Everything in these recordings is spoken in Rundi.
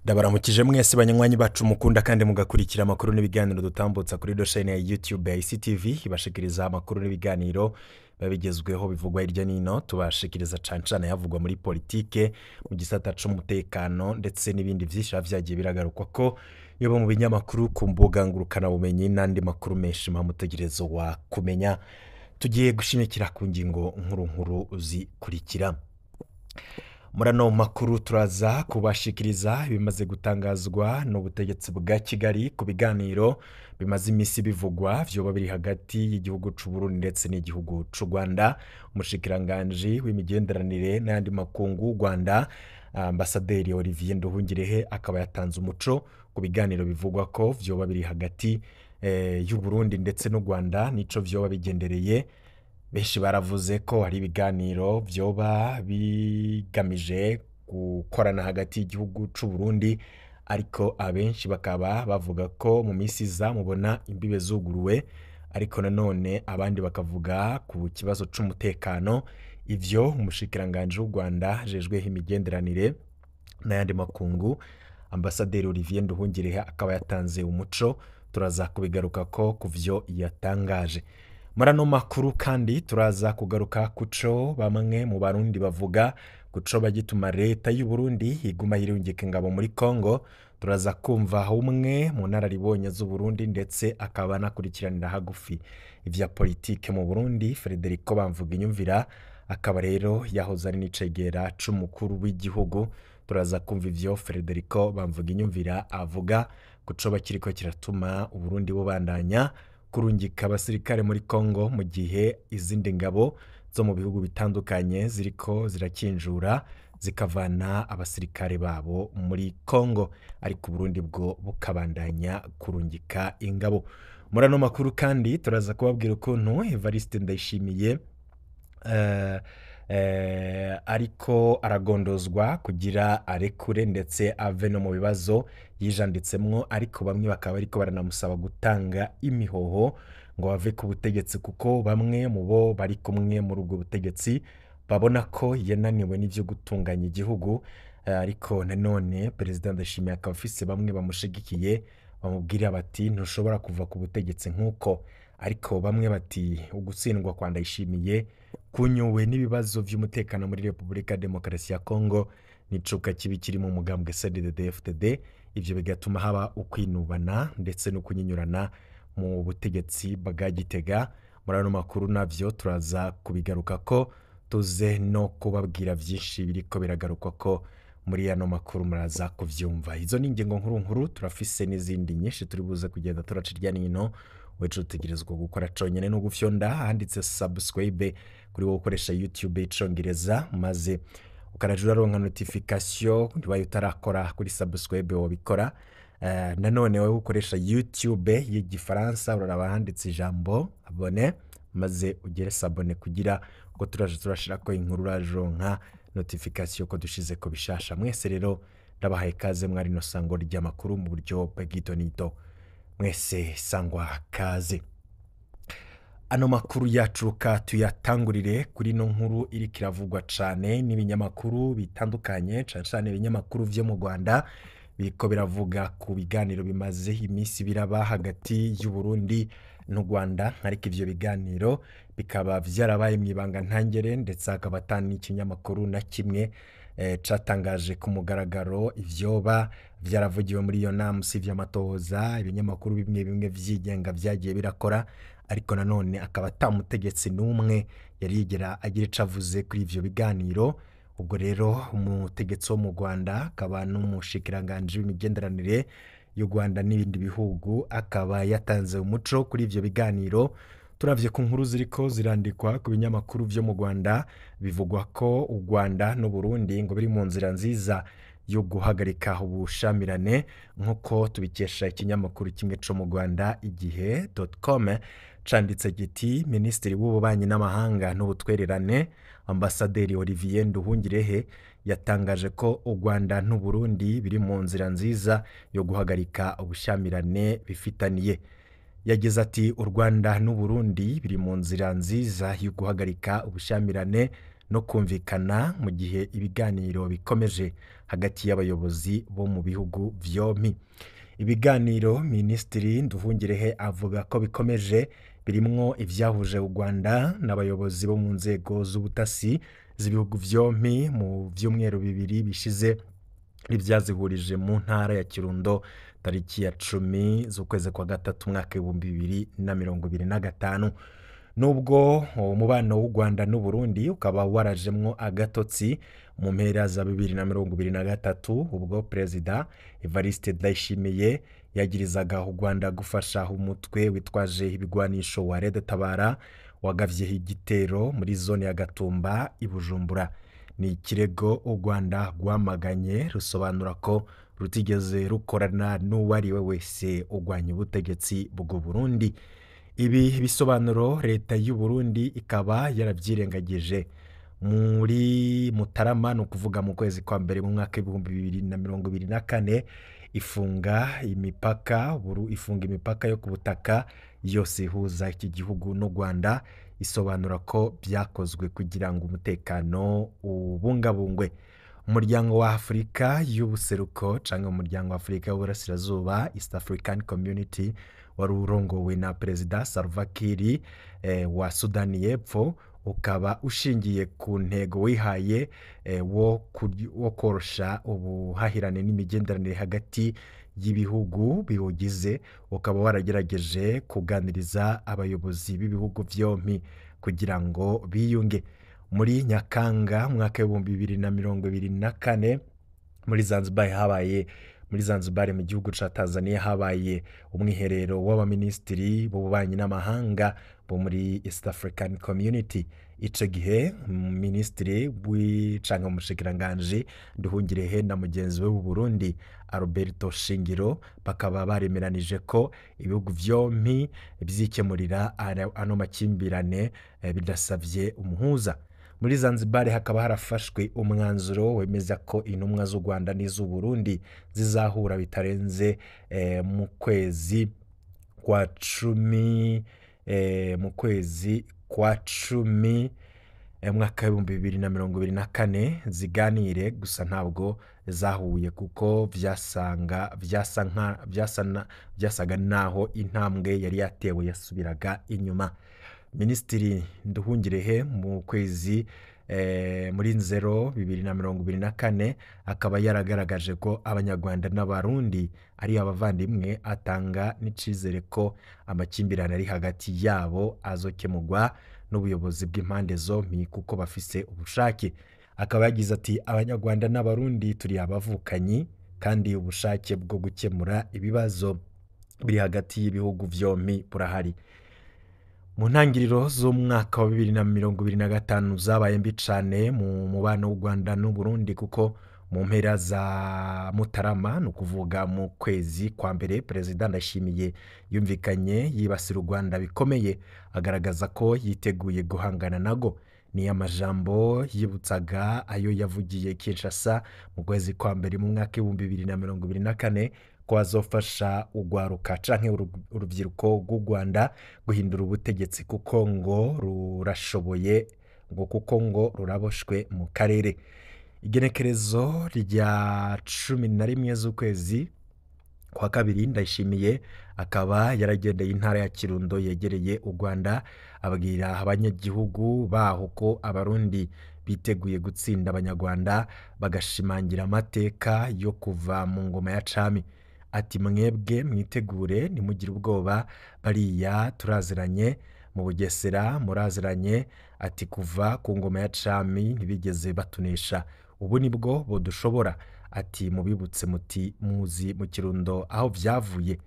Ndabaramukije mwese banywanyi bacu mukunda kandi mugakurikira amakuru n'ibiganiro dutambutsa kuri doshene ya YouTube ya ICTV ibashikiriza amakuru n'ibiganiro babigezweho bivugwa hirya nino, tubashikiriza cane cane yavugwa muri politike, mu gisata c'umutekano ndetse n'ibindi vyinshi vyagiye biragarukwa ko yoba mu binyamakuru, ku mbuga ngurukana bumenyi n'andi makuru menshi mutegerezo wa kumenya. Tugiye gushimikira ku ngingo nkuru nkuru zikurikira. Muri ano makuru turaza kubashikiriza ibimaze gutangazwa n'ubutegetsi bwa Kigali ku biganiro bimaze imisi bivugwa vyoba biri hagati y'igihugu c'u Burundi ndetse n'igihugu c'u Rwanda. Umushikiranganji w'imigenderanire n'ayandi makungu w'u Rwanda, Ambasaderi Olivier Nduhungirehe, akaba yatanze umuco ku biganiro bivugwa ko vyoba biri hagati y'u Burundi ndetse n'u Rwanda nico vyoba bigendereye. Benshi baravuze ko hari ibiganiro vyoba bigamije gukorana hagati y'igihugu c'u Burundi, ariko abenshi bakaba bavuga ko mu minsi iza mubona imbibe zuguruwe, ariko nanone abandi bakavuga ku kibazo c'umutekano. Ivyo umushikiranganji w'u Rwanda ajejweho imigenderanire n'ayandi makungu, Ambasaderi Olivier Nduhungirehe, akaba yatanze umuco. Turaza kubigaruka ko kuvyo yatangaje. Muri ano makuru kandi turaza kugaruka kuco bamwe mu Barundi bavuga kuco bagituma leta y'u Burundi iguma yirungika ingabo muri Congo. Turaza kumva umwe mu nararibonye z'u Burundi ndetse akaba anakurikiranira hagufi ivya politike mu Burundi, Frederico Bamvuginyumvira, akaba rero yahoze ari n'icegera c'umukuru w'igihugu. Turaza kumva ivyo Frederico Bamvuginyumvira avuga kuco bakiriko kiratuma Uburundi bubandanya kurungika abasirikare muri Congo mu gihe izindi ngabo zo mu bihugu bitandukanye ziriko zirakinjura zikavana abasirikare babo muri Congo, ariko Burundi bwo bukabandanya kurungika ingabo. Muri ano makuru kandi turaza kubabwira ukuntu Evariste Ndayishimiye ariko aragondozwa kugira arekure ndetse ave no mu bibazo yijanditsemwo, ariko bamwe bakaba ariko baranamusaba gutanga imihoho ngo bave ku butegetsi, kuko bamwe mu bo bari kumwe muri ubwo butegetsi babona ko yananiwe n'ivyo gutunganya igihugu. Ariko nanone Perezida Ndayishimiye akaba afise bamwe bamushigikiye bamubwira bati ntushobora kuva ku butegetsi nk'uko, ariko bamwe bati ugutsindwa kwa Ndayishimiye kunyuwe n'ibibazo vy'umutekano muri Repubulika ya Demokarasi ya Congo n'icuka kibi kiri mu mugambwe CNDD-FDD, ivyo bigatuma haba ukwinubana ndetse no kunyinyurana mu butegetsi bwa Gitega. Muri ano makuru navyo turaza kubigaruka ko tuze no kubabwira vyinshi biriko biragarukwa ko muri ano makuru, muraza kuvyumva. Izo ni ingingo nkuru nkuru, turafise n'izindi nyinshi turi buze kugenda turaca irya nino. Wecu utegerezwa gukora conyene no gufyonda handitse subscribe kuri wowe ukoresha YouTube icongereza, maze ukaraja uraronka notification ntibaye utarakora kuri subscribe wobikora. Nanone wowe ukoresha YouTube y'igifaransa uraraba handitse ijambo abone, maze ugere s'abonner kugira ngo turaje turashirako inkuru uraronka notification ko dushize ko bishasha. Mwese rero ndabahaye kaze mwari no sango ry'amakuru mu buryo bw'itonito, mwese sangwa kaze. Ano makuru yacu ka tuyatangurire kuri no nkuru iriko iravugwa cane n'ibinyamakuru bitandukanye, cane cane ibinyamakuru vyo mu Rwanda biriko biravuga ku biganiro bimaze imisi biraba hagati y'u Burundi n'u Rwanda, ariko ivyo biganiro bikaba vyarabaye mw'ibanga ntangere, ndetse hakaba ata n'ikinyamakuru na kimwe catangaje ku mugaragaro ivyoba vyaravugiwe muri iyo nama usivye amatohoza ibinyamakuru bimwe bimwe vyigenga vyagiye birakora, ariko nanone akaba ata mutegetsi n'umwe yari yigera agira ico avuze kuri ivyo biganiro. Ubwo rero umutegetsi wo mu Rwanda akaba n'umushikiranganji w'imigenderanire y'u Rwanda n'ibindi bihugu akaba yatanze umuco kuri ivyo biganiro. Turavye ku nkuru ziriko zirandikwa ku binyamakuru vyo mu Rwanda, bivugwa ko u Rwanda n'u Burundi ngo biri mu nzira nziza yo guhagarika ubushamirane, nk'uko tubikesha ikinyamakuru kimwe co mu Rwanda igihe.com canditse giti: Minisitiri w'ububanyi n'amahanga n'ubutwererane Ambasaderi Olivier Nduhungirehe yatangaje ko u Rwanda n'u Burundi biri mu nzira nziza yo guhagarika ubushamirane bifitaniye. Yagize ati u Rwanda n'u Burundi biri mu nzira nziza yo guhagarika ubushamirane no kumvikana mu gihe ibiganiro bikomeje hagati y'abayobozi bo mu bihugu vyompi. Ibiganiro Minisitiri Nduhungirehe avuga ko bikomeje birimwo ivyahuje u Rwanda n'abayobozi bo mu nzego z'ubutasi z'ibihugu vyompi mu vyumweru 2 bishize, ivyazihurije mu ntara ya Kirundo tariki ya 10 z'ukwezi kwa gatatu mwaka 2025. Nubwo umubano w'u Rwanda n'u Burundi ukaba warajemwo agatotsi mu mpera za 2023, ubwo Perezida Evariste Ndayishimiye yagirizaga u Rwanda gufasha umutwe witwaje ibigwanisho wa Red Tabara wagavye igitero muri zone ya Gatumba i Bujumbura. Ni ikirego u Rwanda rwamaganye rusobanura ko rutigeze rukorana n'uwari we wese urwanya ubutegetsi bw'u Burundi. Ibi bisobanuro leta y'u Burundi ikaba yaravyirengagije. Muri Mutarama, ni ukuvuga mu kwezi kwa mbere mu mwaka 2024, ifunga imipaka ifunga imipaka yo ku butaka yose ihuza iki gihugu n'u Rwanda, isobanura ko byakozwe kugira ngo umutekano ubungabungwe. Umuryango wa Afurika y'ubuseruko canke umuryango wa Afurika y'uburasirazuba, East African Community, wari urongowe na Perezida Salva Kiir wa Sudani y'Epfo, ukaba ushingiye ku ntego wihaye wo korosha ubuhahirane n'imigenderanire hagati y'ibihugu biwugize, ukaba waragerageje kuganiriza abayobozi b'ibihugu vyompi kugira ngo biyunge. Muri Nyakanga mwaka 2024 muri Zanzibar habaye muri Zanzibar mu gihugu ca Tanzania habaye umwiherero w'abaminisitiri b'ububanyi n'amahanga bo muri East African Community. Ico gihe minisitiri canke umushikiranganji Nduhungirehe na mugenzi we w'u Burundi Alberto Shingiro bakaba baremeranije ko ibihugu vyompi vyikemurira ano makimbirane bidasavye umuhuza. Muri Zanzibar hakaba harafashwe umwanzuro wemeza ko intumwa z'u Rwanda n'iz'u Burundi zizahura bitarenze mu kwezi kwa cumi mu kwezi kwa cumi mwaka 2024 ziganire. Gusa ntabwo zahuye kuko byasaga naho intambwe yari yatewe yasubiraga inyuma. Minisitiri Nduhungirehe mu kwezi muri Nzero 2024 akaba yaragaragaje ko Abanyarwanda n'Abarundi ari abavandimwe, atanga n'icizere ko amakimbirane ari hagati yabo azokemurwa n'ubuyobozi bw'impande zompi kuko bafise ubushake. Akaba yagize ati: Abanyarwanda n'Abarundi turi abavukanyi kandi ubushake bwo gukemura ibibazo biri hagati y'ibihugu vyompi burahari. Mu ntangiriro z'umwaka wa 2025 zabaye mbi cane mu mubano w'u Rwanda n'u Burundi, kuko mu mpera za Mutarama, ni ukuvuga mu kwezi kwa mbere, Perezida Ndayishimiye yumvikanye yibasira u Rwanda bikomeye, agaragaza ko yiteguye guhangana nago. Ni amajambo yibutsaga ayo yavugiye Kinshasa mu kwezi kwa mbere mu mwaka 2024, ko azofasha ugwaruka canke urubyiruko rw'u Rwanda guhindura ubutegetsi kuko ngo rurashoboye, ngo kuko ngo ruraboshwe mu karere. Igenekerezo rya 11 z'ukwezi kwa kabiri, Ndayishimiye akaba yaragendeye intara ya Kirundo yegereye u Rwanda, abwira abanyagihugu baho ko Abarundi biteguye gutsinda Abanyarwanda, bagashimangira amateka yo kuva mu ngoma ya cami. Ati: mwebwe mwitegure, ntimugire ubwoba, bariya turaziranye, mu Bugesera muraziranye. Ati: kuva ku ngoma ya cami ntibigeze batunesha, ubu nibwo bodushobora. Ati: mubibutse muti muzi mu Kirundo aho vyavuye.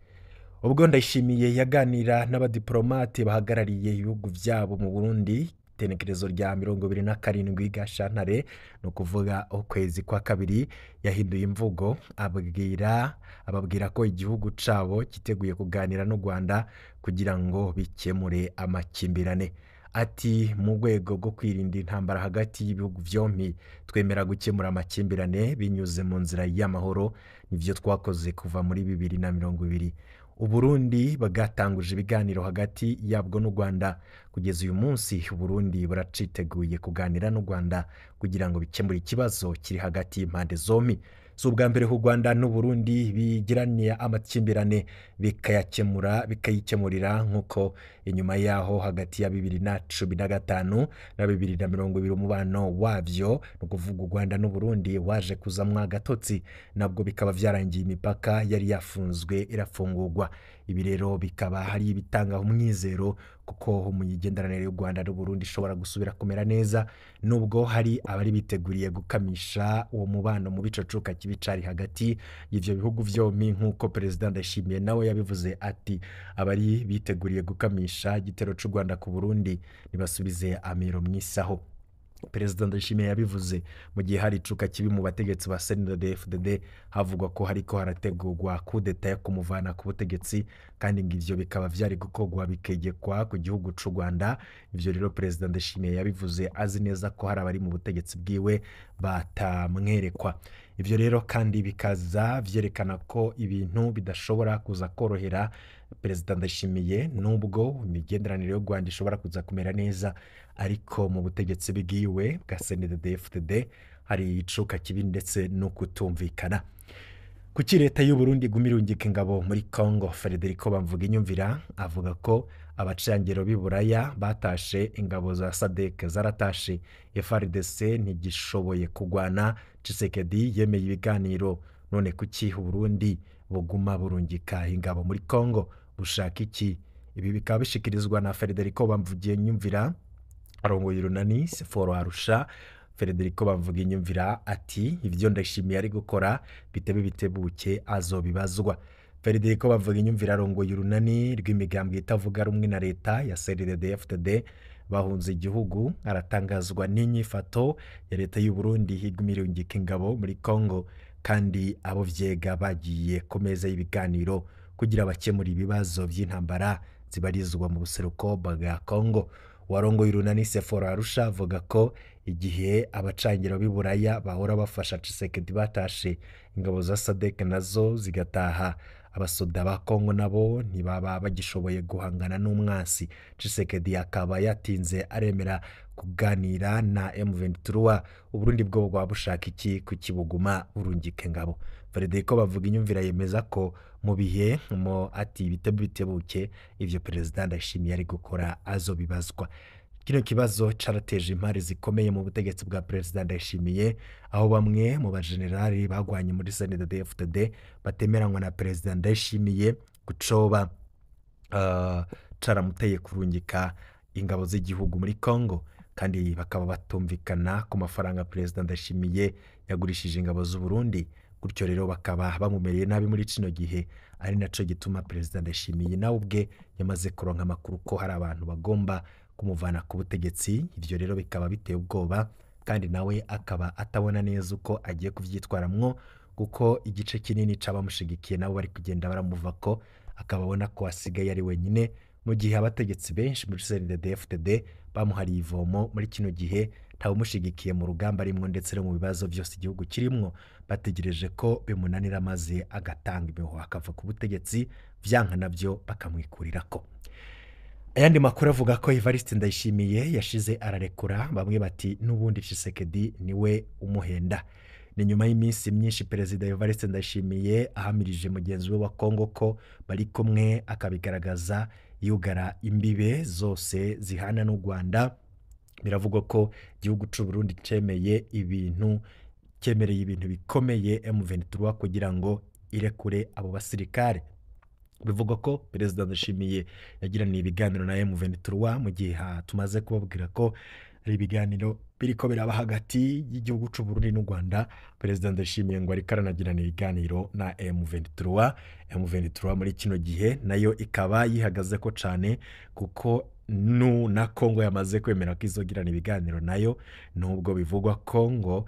Ubwo Ndayishimiye yaganira n'abadiplomate bahagarariye ibihugu vyabo mu Burundi, itenekerezo rya 27 Gashantare, ni ukuvuga ukwezi kwa kabiri, yahinduye imvugo ababwira ko igihugu cabo kiteguye kuganira n'u Rwanda kugira ngo bikemure amakimbirane. Ati: mu rwego rwo kwirinda intambara hagati y'ibihugu vyompi, twemera gukemura amakimbirane binyuze mu nzira y'amahoro, nivyo twakoze kuva muri 2020. Uburundi bwatanguje ibiganiro hagati yabwo n'u Rwanda. Kugeza uyu munsi Uburundi buraciteguye kuganira n'u Rwanda kugira ngo bikemure ikibazo kiri hagati y'impande zombi. Si ubwa mbere u Rwanda n'u Burundi bigiraniye amakimbirane bikayakemura bikayikemurira, nk'uko inyuma yaho hagati ya 2015 na 2020 umubano wabyo, ni ukuvuga u Rwanda n'u Burundi, waje kuzamwa agatotsi, nabwo bikaba byarangiye imipaka yari yafunzwe irafungurwa. Ibi rero bikaba hari ibitanga umwizero kuko mu migenderanire y'u Rwanda n'u Burundi ishobora gusubira kumera neza, nubwo hari abari biteguriye gukamisha uwo mubano mu bicocuka kibi cari hagati y'ivyo bihugu vyombi, nk'uko Perezida Ndayishimiye nawe yabivuze ati abari biteguriye gukamisha igitero c'u Rwanda ku Burundi nibasubize amiro mwisaho. Perezida Ndayishimiye yabivuze mu gihe hari icuka kibi mu bategetsi ba CNDD-FDD, havugwa ko hariko harategurwa kudeta yo kumuvana ku butegetsi, kandi ngo ivyo bikaba vyari gukorwa bikegekwa ku gihugu c'u Rwanda. Ivyo rero Perezida Ndayishimiye yabivuze azi neza ko hari abari mu butegetsi bwiwe batamwerekwa. Ivyo rero kandi bikaza vyerekana ko ibintu bidashobora kuza korohera Perezida Ndayishimiye, nubwo imigenderanire y'u Rwanda ishobora kuza kumera neza, ariko mu butegetsi bwiwe bwa CNDD-FDD hari icuka kibi ndetse no kutumvikana. Kuki leta y'u Burundi iguma irungika ingabo muri Congo? Federico Bamvuginyumvira avuga ko abacangero b'i Buraya batashe, ingabo za SADC zaratashe, FARDC ntigishoboye kugwana, Tshisekedi yemeye ibiganiro. None kuki u Burundi buguma burungika ingabo muri Congo, bushaka iki? Ibi bikaba bishikirizwa na Federico Bamvuginyumvira arongoye urunani Seforo Arusha. Federico Bamvuginyumvira ati ivyo Ndayishimiye ari gukora bitebe bitebuke azobibazwa. Federico Bamvuginyumvira arongoye urunani rw'imigambwe itavuga rumwe na leta ya CNDD-FDD bahunze igihugu, aratangazwa n'inyifato ya leta y'u Burundi iguma irungika ingabo muri Congo, kandi abo vyega bagiye ku meza y'ibiganiro kugira bakemure ibibazo vy'intambara zibarizwa mu buseruko bwa Congo. Warongoye urunani Seforo Arusha avuga ko igihe abacangiro b'i Buraya bahora bafasha Tshisekedi batashe, ingabo za SADC nazo zigataha, abasoda ba Congo nabo ntibaba bagishoboye guhangana n'umwansi. Tshisekedi akaba yatinze aremera kuganira na M23. Uburundi bwo bwaba bushaka iki kukibuguma burungika ingabo? Federico Bamvuginyumvira yemeza ko mu bihe mo ati bitebe bitebuke ivyo Perezida Ndayishimiye ari gukora azobibazwa. Kino kibazo carateje impari zikomeye mu butegetsi bwa Perezida Ndayishimiye, aho bamwe mu bajenerali bagwanye muri CNDD-FDD batemeranywa na Perezida Ndayishimiye gucoba caramuteye kurungika ingabo z'igihugu muri Congo, kandi bakaba batumvikana ku mafaranga Perezida Ndayishimiye yagurishije ingabo z'u Burundi. Gutyo rero bakaba bamumereye nabi muri kino gihe, ari naco gituma Perezida Ndayishimiye nawe ubwe yamaze kuronka amakuru ko hari abantu bagomba kumuvana ku butegetsi. Ivyo rero bikaba biteye ubwoba, kandi nawe akaba atabona neza uko agiye kuvyitwaramwo, kuko igice kinini c'abamushigikiye nabo bari kugenda baramuva ko, akaba abona ko asigaye ari wenyine, mu gihe abategetsi benshi muri CNDD-FDD bamuhariye ivomo muri kino gihe, ntawumushigikiye mu rugamba arimwo ndetse no mu bibazo vyose igihugu kirimwo, bategereje ko bimunanira maze agatanga imihoho akava ku butegetsi, vyanka navyo bakamwikurirako. Ayandi makuru avuga ko Evariste Ndayishimiye yashize ararekura, bamwe bati n'ubundi Tshisekedi niwe umuhenda. Ni nyuma y'iminsi myinshi Perezida Evariste Ndayishimiye ahamirije mugenzi we wa Congo ko bari kumwe, akabigaragaza yugara imbibe zose zihana n'u Rwanda. Biravugwa ko igihugu c'u Burundi cemeye ibintu, cyemereye ibintu bikomeye M23 kugira ngo irekure abo basirikare. Bivugwa ko Perezida Ndayishimiye yagiraniye ibiganiro na M23 mu gihe tumaze kubabwira ko ari ibiganiro biriko biraba hagati y'igihugu c'u Burundi n'u Rwanda. Perezida Ndayishimiye ngo ariko aranagirana ibiganiro na M23. M23 muri kino gihe nayo ikaba yihagazeko cane, kuko na Congo yamaze kwemera ko izogirana ibiganiro nayo, nubwo bivugwa ko ngo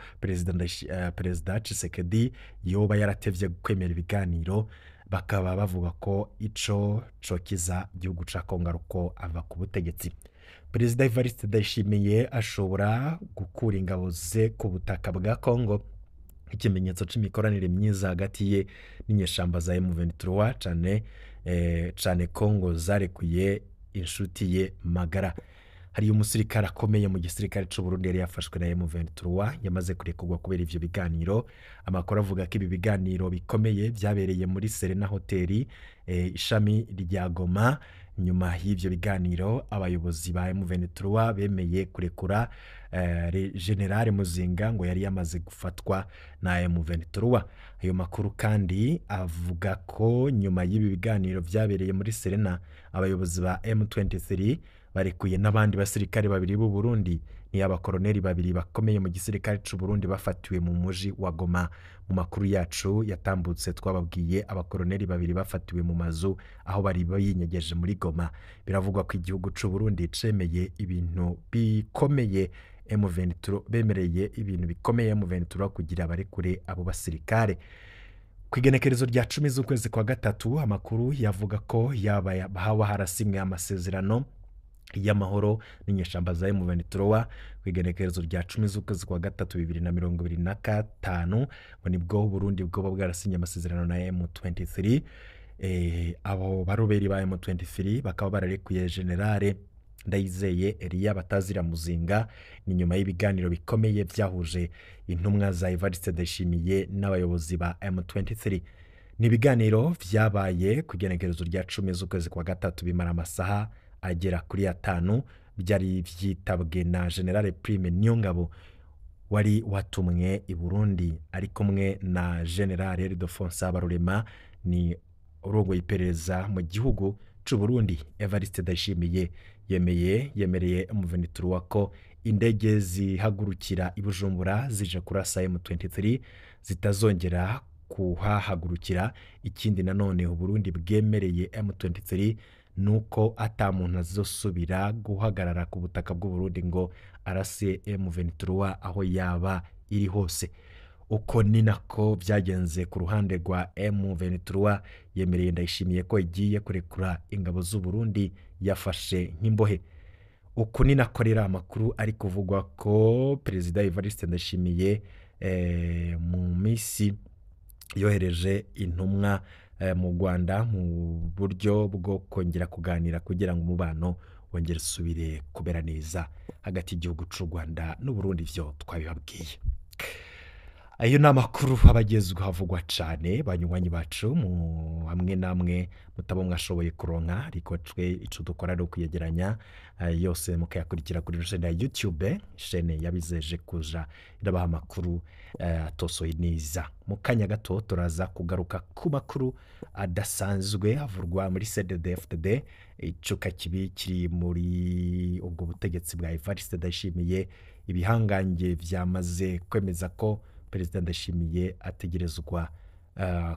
Perezida Tshisekedi yoba yaratevye kwemera ibiganiro, bakaba bavuga ko ico cokiza igihugu ca Congo ari uko ava ku butegetsi. Perezida Evariste Ndayishimiye ashobora gukura ingabo ze ku butaka bwa Congo ikimenyetso c'imikoranire myiza hagati ye n'inyeshamba za M23, cane cane ko ngo zarekuye inshuti ye magara. Hari umusirikare akomeye mu gisirikare c'u Burundi yari yafashwe na M23 yamaze kurekurwa kubera ivyo biganiro. Amakuru avuga ko ibi biganiro bikomeye vyabereye muri Serena Hotel, ishami rya Goma. Nyuma y'ivyo biganiro abayobozi ba M23 bemeye kurekura General Muzinga ngo yari yamaze gufatwa na M23. Ayo makuru kandi avuga ko nyuma y'ibi biganiro vyabereye muri Serena, abayobozi ba M23 barekuye n'abandi basirikare babiri b'u Burundi, ni abakoroneri babiri bakomeye mu gisirikare c'u Burundi bafatiwe mu muji wa Goma. Mu makuru yacu yatambutse twababwiye abakoroneri babiri bafatiwe mu mazu aho bari binyegeje muri Goma. Biravugwa ko igihugu c'u Burundi cemeye ibintu bikomeye M23, bemereye ibintu bikomeye M23 kugira barekure abo basirikare. Ku igenekerezo rya 10 z'ukwezi kwa gatatu, amakuru yavuga ko yaba haba harasimwe amasezerano y'amahoro n'inyeshamba za M23. Ku igenekerezo rya 10 z'ukwezi kwa gatatu 2025 ngo nibwo Burundi bwoba bwarasinye amasezerano na M23. Abo baroberi ba M23 bakaba bararekuye Generale Ndayizeye Elia Batazira Muzinga. Ni nyuma y'ibiganiro bikomeye byahuje intumwa za Evariste Ndayishimiye n'abayobozi ba M23. Ni ibiganiro vyabaye ku igenekerezo rya 10 z'ukwezi kwa gatatu bimara amasaha agera kuri 5, byari vyitabwe na General Prime Niyongabo wari watumwe i Burundi ari kumwe na General Ildefonse Habarurema, ni urongoye iperereza mu gihugu c'u Burundi. Evariste Ndayishimiye yemereye M23 ko indege zihagurukira i Bujumbura zije kurasa M23 zitazongera kuhahagurukira. Ikindi nanone Burundi bwemereye M23 nuko ata muntu azosubira guhagarara ku butaka bw'u Burundi ngo arase M23 aho yaba iri hose. Uko ni nako byagenze ku ruhande rwa M23 yemereye Ndayishimiye ko igiye kurekura ingabo z'u Burundi yafashe nk'imbohe. Uko ni nako rero amakuru ari kuvugwa ko Perezida Evariste Ndayishimiye mu misi yohereje intumwa mu Rwanda mu buryo bwo kongera kuganira kugira ngo umubano wongere usubire kubera neza hagati y'igihugu c'u Rwanda n'u Burundi. Vyo twabibabwiye. Ayo ni amakuru abagezweho havugwa cane banywanyi bacu mu hamwe namwe mutabo mwashoboye kuronka, ariko twe ico dukora ari ukuyegeranya yose mukayakurikira kuri chaîne ya YouTube, chaîne yabizeje kuja irabaha amakuru atosoye neza. Mu kanya gato turaza kugaruka ku makuru adasanzwe avurwa muri CNDD-FDD, icuka kibi kiri muri ubwo butegetsi bwa Evariste Ndayishimiye. Ibihangange vyamaze kwemeza ko Perezida Ndayishimiye ategerezwa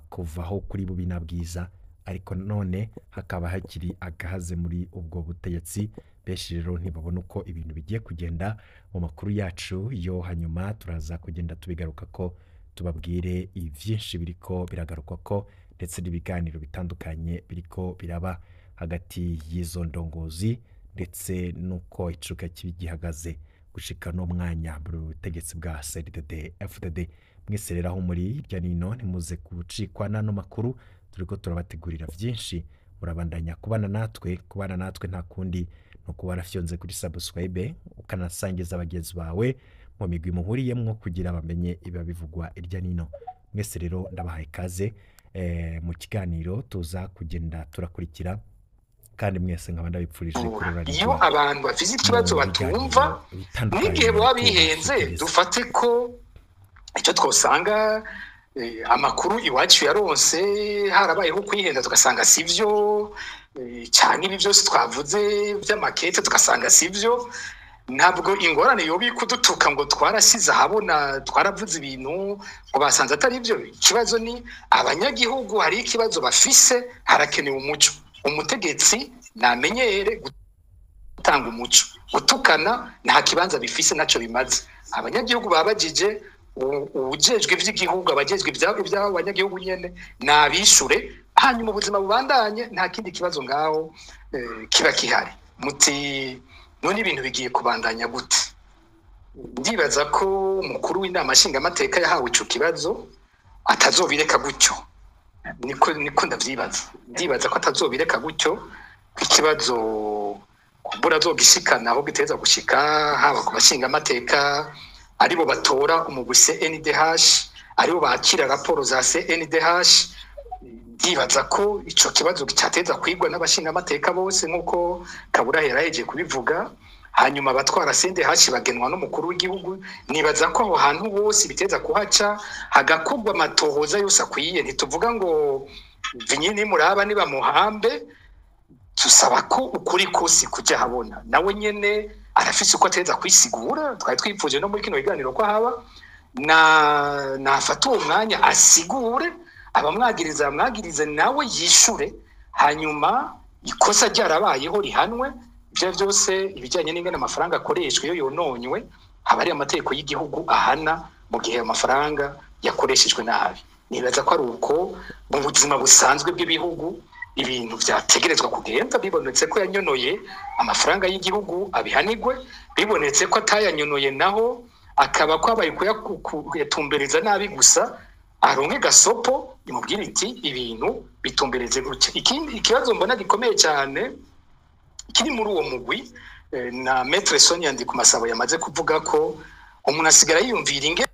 kuvaho kuri bubi na bwiza, ariko none hakaba hakiri agahaze muri ubwo butegetsi. Benshi rero ntibabona uko ibintu bigiye kugenda. Mu makuru yacu yo hanyuma turaza kugenda tubigaruka ko tubabwire ivyinshi biriko biragarukwa ko, ndetse n'ibiganiro bitandukanye biriko biraba hagati y'izo ndongozi, ndetse nuko icuka kibi gihagaze gushika no mwanya muri butegetsi bwa CNDD-FDD. Mwese rero aho muri hirya nino ntimuze kucikwa n'ano makuru turiko turabategurira vyinshi. Murabandanya kubana natwe, kubana natwe nta kundi no kuba warafyonze kuri subscribe ukanasangiza bagenzi bawe mu migwi muhuriyemwo kugira bamenye ibiba bivugwa irya nino. Mwese rero ndabahaye ikaze mu kiganiro tuza kugenda turakurikira, kandi mwese nkaba ndabipfurije kurorana. Iyo abantu bafite ikibazo batumva n'igihe baba bihenze, dufate ko icyo twosanga amakuru iwacu yaronse harabayeho kwihenda tugasanga sivyo, cyangwa ibi byose twavuze by'amakete tugasanga sivyo. Ntabwo ingorane yoba kudutuka ngo twarasize ahabona twaravuze ibintu ngo basanze atari byo. Ikibazo ni abanyagihugu, hari ikibazo bafise, harakenewe umuco. Umutegetsi namenyere gutanga umuco. Gutukana nta kibanza bifise, naco bimaze. Abanyagihugu babajije uwujejwe ivy'igihugu, abajejwe ibyabo abanyagihugu nyene nabishure, hanyuma ubuzima bubandanye, nta kindi kibazo ngaho kiba kihari. Muti none ibintu bigiye kubandanya gute? Ndibaza ko umukuru w'inama nshingamateka yahawe ico kibazo atazobireka gutyo. Niko ndavyibaza, ndibaza ko atazobireka gutyo. Ikibazo kumbura azogishikana aho giteza gushika, haba ku bashingamateka aribo batora umugwi CNDH, aribo bakira raporo za CNDH. Ndibaza ko ico kibazo cyateza kwigwa n'abashingamateka bose, nk'uko Kabura yarahejeje kubivuga. Hanyuma abatwara CNDH bagenwa n'umukuru w'igihugu. Nibaza ko aho hantu hose biteza kuhaca, hagakorwa amatohoza yose akwiye. Ntituvuga ngo vinyini muraba nibamuhambe, tusaba ko ukuri kose kujya habona. Nawe nyene arafise uko ateza kwisigura. Twari twifuje no muri kino kiganiro ko haba na nafata uwo mwanya asigure, abamwagiriza bamwagirize, nawe yishure, hanyuma ikosa ryarabayeho rihanwe. Ibyo byose ibijyanye n'ingene amafaranga akoreshwa, iyo yononywe haba ari amategeko y'igihugu ahana mu gihe ayo mafaranga yakoreshejwe nabi. Nibaza ko ari uko mu buzima busanzwe bw'ibihugu ibintu vyategerezwa kugenda. Bibonetse ko yanyonoye amafaranga y'igihugu, abihanigwe. Bibonetse ko atayanyonoye naho, akaba kwabaye kuyatumbereza nabi gusa, aronke gasopo imubwira iti ibintu bitumbereze gutya. Ikindi ikibazo mbona gikomeye cyane kiri muri uwo mugwi, na Maître Sonia Ndikumasabo yamaze kuvuga ko umuntu asigara yiyumvira inge